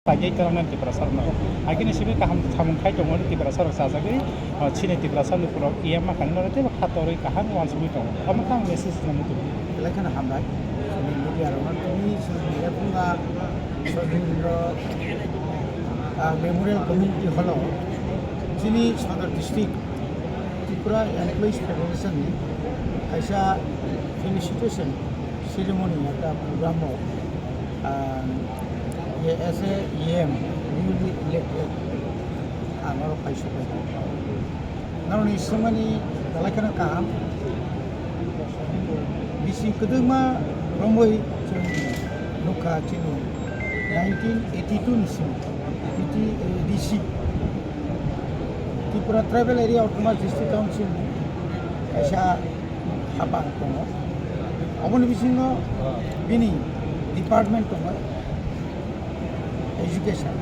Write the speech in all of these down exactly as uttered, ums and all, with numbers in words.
Khainai twlangnani Tiprasa rokno. Agini simi kaham samung khai tongo Tiprasa rok chajagwi, o, chini Tiprasa ni borok E M ma khainai norok teibo kha torwi kaham uansugwi tongo. Omo khe ang message rwna muchungo. Belai kheno hambai. Chini media rokno tini chini Yapunga Sojindro, ah, Memorial Community Hall o chini Sadar District Tripura Employees Federation ni kaisa felicitation ceremony ekta program o, ah, je as a E M newly elected ang oro phai sokha. Norokni swngmani belai kheno kaham. Bisi kwdwkma romwi chwng nukha chini nineteen eighty-two ni simi, eighty, eh, A D C. Tripura Tribal Area Autonomous District Council ni kaisa hapang tongo. Oboni bisingo bini department tongo education.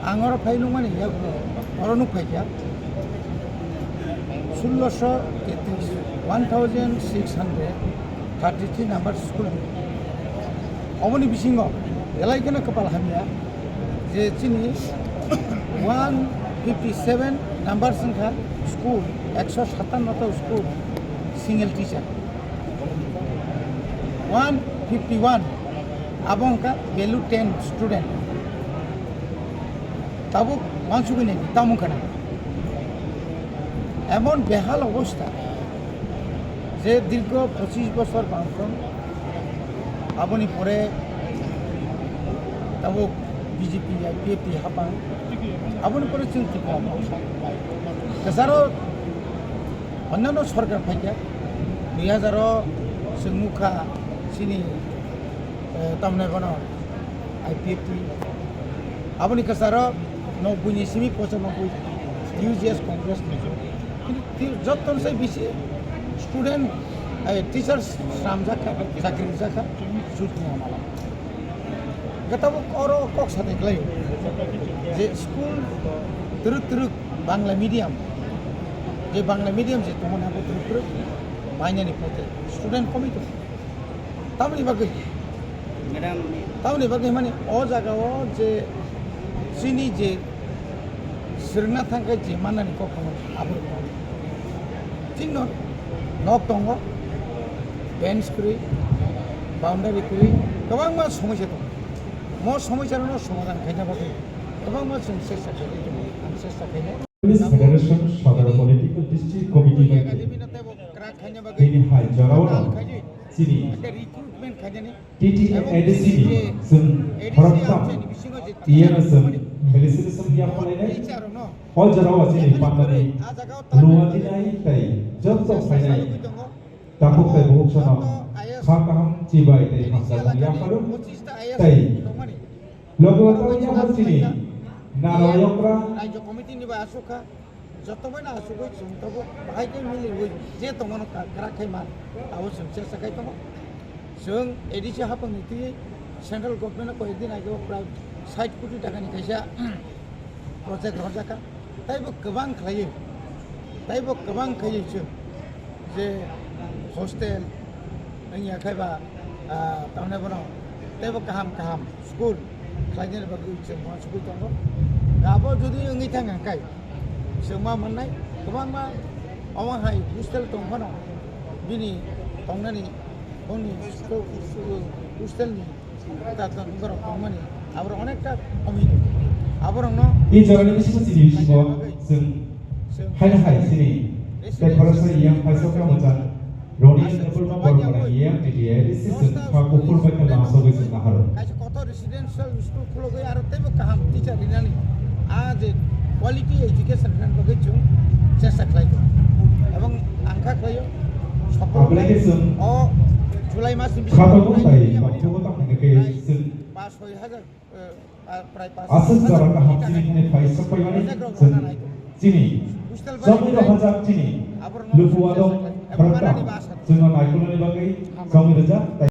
Ang oro phai nukmani yago oro nuk phaikha sulloso tetris, one thousand six hundred thirty-three number school. Oboni bisingo belai kheno kwpal hamya je chini one fifty seven number wngkha school, ekso satanno ta school single teacher, one fifty one abo wngkha value ten student. Tabuk uansugwi naidi, tamo wngkha na? Emon behal obostha je dirgho pochis bochor bangphang, aboni pore tabuk B J P, I P F T hapang, aboni pore chwng Tripura kwcharo onnano sorkar phaikha, dui hazar o chwng nukha chini, eh, tamni bono I P F T. Aboni kwcharo nobboini simi pochanobboi U G S Congress ni. Kintu ti-, jottoni sai bisi student, eh, teachers sramjak kha, chakri rijak kha, jut ni amala. Gata bo oro kok sate klai je school twrwk twrwk Bangla medium, je Bangla medium je tongmani abo twrwk twrwk mainani pote student komwi tongo. Tamoni bagwi? Madam. Tamoni bagwi mani o jaga o je chini je swrwngna thangkhe je mannani kok tongo abo rwkha. Chini nok tongo, bench kwrwi, boundary kwrwi, kwbangma somosya tongo. Mo somosya rokno somadhan khaina bagwi kwbangma chwng chesta khainai tongo, ang chesta khainai. Federation Sadar Political District Committee bai khe bini hai jorao no chini T T A D C ni chwng khoroktham E M chwng felicitation ya phalai nai. O jorao chini pandani luwa dinai tei jotto phainai takhuk tei bukhuk sano kha kaham chibai tei hamjakmung ya phalu tei logo tangya chini narayokra Rajya Committee ni bai asukha. Joto bai no asugwi chwng tabuk bahai khe miliwi je tongmano ka-, kwrak khai man, abo chwng chesta khai tongo. Chwng A D C haphangni twi central government no koi din age o prai sait koti taka ni kaisa project rwjakha. Taibo kwbang khlaiwi, taibo kwbang khaiwi chwng je hostel wngya khai ba, ah, tamni bono teibo kaham kaham school khlainani bagwi chwng uansugwi tongo. Abo jodi wngwi thang hwnkhe chwng ma mannai kwbangma omo hai hostel tong phano bini tongnani boni school, hostel ni ta ta borok tongmani, aborok onekta komi. Aborokno I jorani bisingo chini bisingo chwng haino hai chini tei khoroksa yang paisokma mwchang roni nokol no borok mwnang yang T T A D C chwng kha kuphur bai khe lamsogwi chwng naharo. Kaisa kotor residential school khulogwi aro teibo kaham teacher rinani, a je quality education rinani bagwi chwng chesta khlai tongo. Ebong ang kha khlaio, Aboni khe chwng o July mas ni bisingo khatamo tai tongthokgo tamo hwnwi khe chwng ba soi hajar, eh, ba prai pas aswk hajar jora kaham chini hwnwi phai sok phaimani chwng chini chongwi rok hajak chini luku adong khoroktham chwngno naikolnani bagwi chongwi rwjak.